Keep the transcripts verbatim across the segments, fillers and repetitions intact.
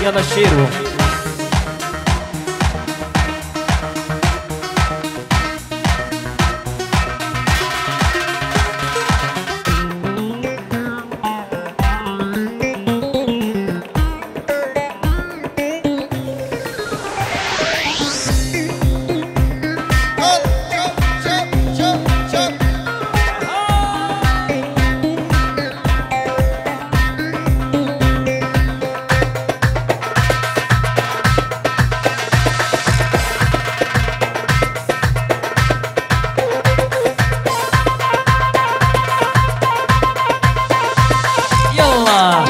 Yala Şêro. Yallah.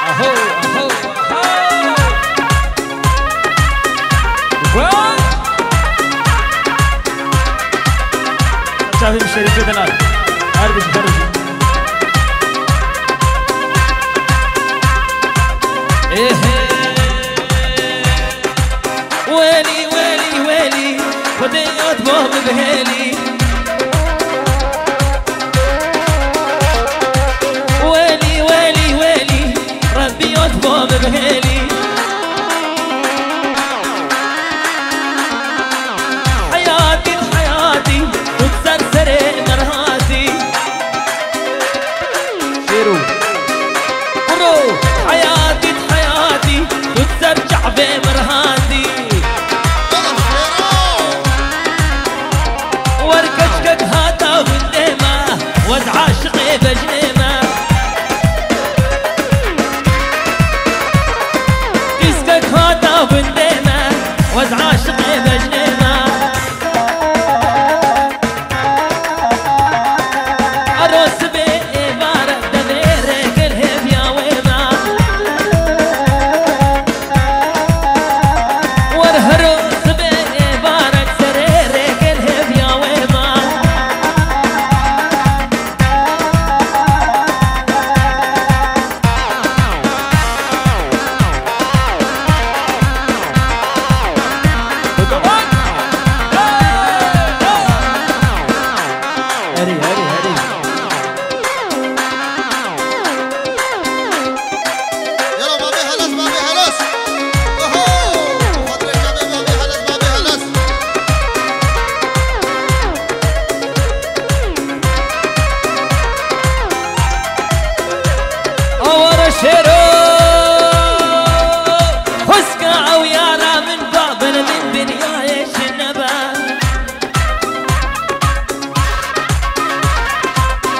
Aho, aho, aho. Vay. Çavê min şerîfê dinar. Her bijî, her bijî. Ê hê. Welî, welî, welî, Xwedê yad bo min bihêlî. Welî, welî, welî, Rebbî yad bo min bihêlî. Heyatî, heyatî, tu ser serê min hatî. Şêro. Kuro, heyatî, heyatî, tu ser çavê min hatî. Wer keçkek hata gundê me, wez aşiqê bejnê me. Dîskek hata gundê me, wez aşiqê bejnê me. Ero sibê êvar devê rê gel hêviya wê ma. Wer hero sibê êvar serê rê gel hêviya wê ma. Herî, herî, herî. Yala, mabê helas, mabê helas. Oho! Xatirê çavê mabê helas, mabê helas. Awara şêro. Xwezka ew yara min ba, bela min dinyayê ji nebe.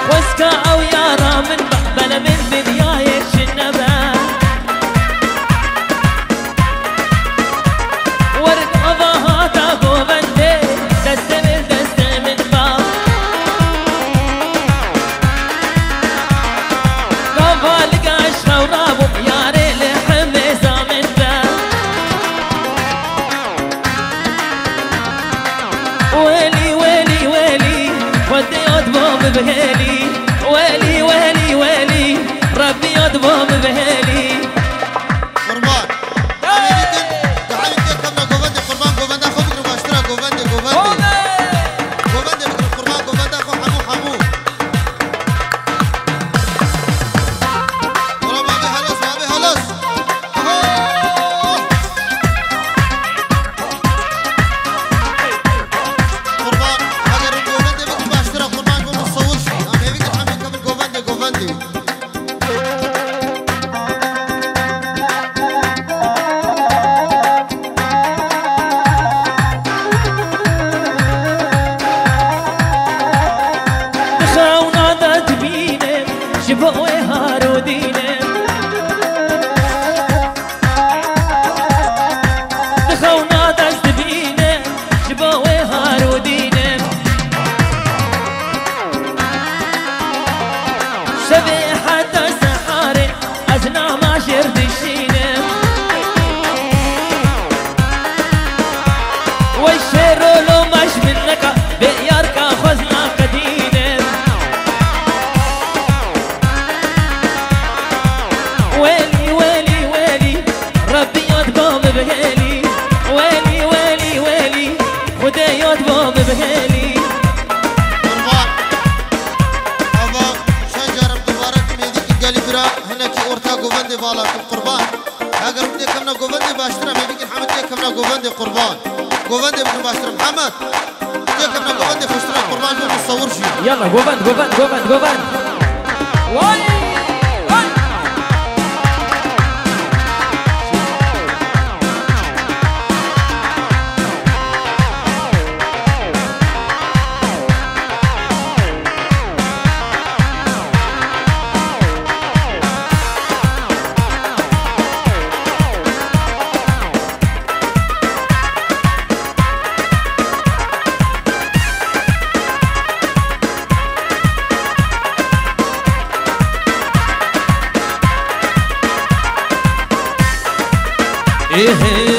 Xwezka ew yara min ba, bela min dinyayê ji nebe. Werin ava hata govendê, destê min, destê min ba. Gava li gaş rew rabû, yarê li hemêza min be. Welî, welî, welî, Xwedê yad bo min bihêlî. Welî, welî, welî, Rebbî yad bo min bihêlî. Qurban. Hey! Em ê bikin, daha yekê kevna govendê, qurban govenda xwe bigirin, baştir e govendê, govendê. Oley! Govendê bigirin, qurban govenda xwe hemû, hemû. Wala mabê helas, mabê helas. Aha! Qurban, eger govendê bigirin, baştir e, qurban, ku musawir şî. Em ê bikin, em ê kevin govendê, govendê. Wala qurban. Eger hûn têkevna govendê baştir e, em ê bikin Hemed têkevna govendê qurban. Govendê bikin baştir e. Hemed, têkevna govendê xweştir e, qurban jî musawir jî. Yalla, govend, govend, govend, govend. Vay! Vay! Ê hey,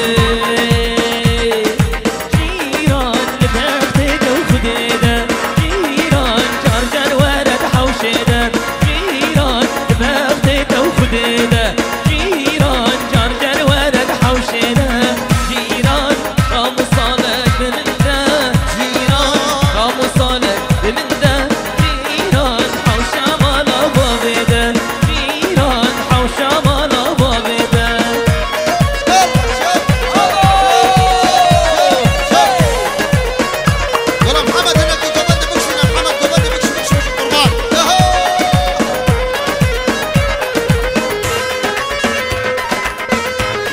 cîran li bextê te û Xwedê de, cîran car car were di hewşê de, cîran li bextê te û Xwedê de, cîran car car were di hewşê de, cîran ramusalek bi min de, cîran ramusalek bi min de, cîran hewşa mala bavê de, cîran hewşa mala bavê de. Wela Mihemed hinekî govendê bikişîne, Mihemed govendê bikişî, bikişî, bikişî qurban. Yaho!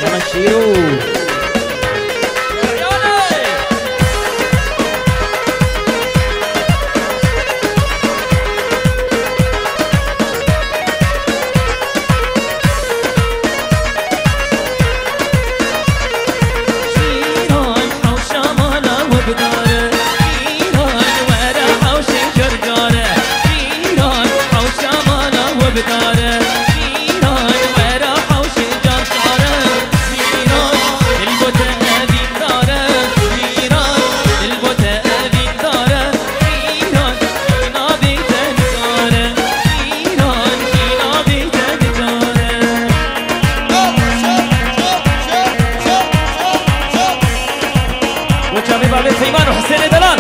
Yeme şîro. Cîran hewşa mala we bidare, cîran were hewşê cargare, cîran hewşa mala we bidare, cîran were hewşê cargare, cîran dil bo te evîndare, cîran dil bo te evîndare, cîran jîna bê te dikare, cîran jîna bê te dikare. Û çavê bavê Peyman û Hisênê Delal.